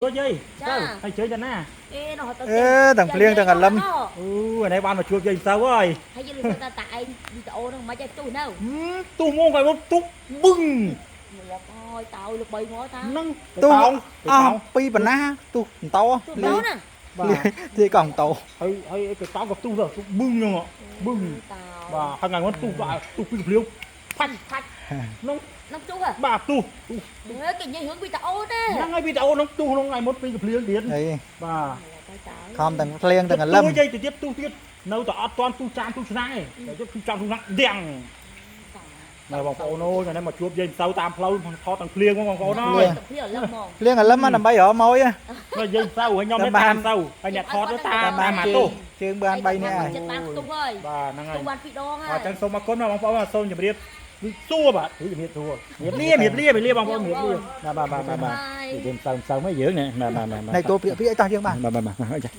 ទៅយាយ ចា ទៅហើយជើញទៅណា អេនោះទៅ អេទាំងភ្លៀងទាំងអាលឹម អូអានេះបានមកជួបយាយទៅហើយ ហើយយើងលើតាតាឯងវីដេអូហ្នឹងមិនឲ្យផ្ទុះនៅ ហឹមទុះមកឲ្យមកទុះបឹង ងាប់ហើយតើល្បីមកតា ហ្នឹង ទូ តោង អស់ពីបណ្ណាទូតោ ទូទៅណា បាទ ទីកង់តោ ហើយហើយទៅតោងក៏ទុះទៅទុះបឹងហ្នឹងបឹង តើ បាទហើយថ្ងៃមុនទុះបាទទុះពីភ្លាវផាច់ ផាច់ ហ្នឹង នឹងផ្ទុះហ៎ បាទទុះទុះ អេគេនិយាយរឿងវីដេអូទេ ហ្នឹងហើយវីដេអូហ្នឹងទុះក្នុងថ្ងៃមុនពីភ្លាវទៀត អី បាទ តើ ខំទាំងភ្លៀងទាំងអាលឹម ទុះយាយទៅទៀតទុះទៀតនៅតែអត់ទាន់ទុះចានទុះឆ្នាំងទេតែទៀតទុះចានទុះឆ្នាំងដៀងណែបងប្អូនអើយថ្ងៃនេះមកជួបយាយទៅតាមផ្លូវថតទាំងភ្លៀងបងប្អូនអើយ ទៅភ្លៀងអាលឹមហ្មង ភ្លៀងអាលឹមមកដើម្បីរកមក ហើយយាយទៅហើយខ្ញុំនេះតាមទៅហើយអ្នកថតទៅតាម បាន តាមអាទោ ជើងជើងបាន3នាក់ហើយ ចិត្តបានផ្ទុះហើយ បាទហ្នឹងហើយ ផ្ទុះបានពីរដងហើយ អញ្ចឹងសូមអរគុណបងប្អូនសូមជម្រាបសួរបាទជំរាបសួរជំរាបលាជំរាបលាជំរាបលាបងប្អូនជំរាបលាបាទបាទបាទបាទ បាយ យើងសើសើមកយើងនេះបាទបាទបាទ ណៃតួព្រាកព្រាកតោះយើងបាន បាទបាទបាទចា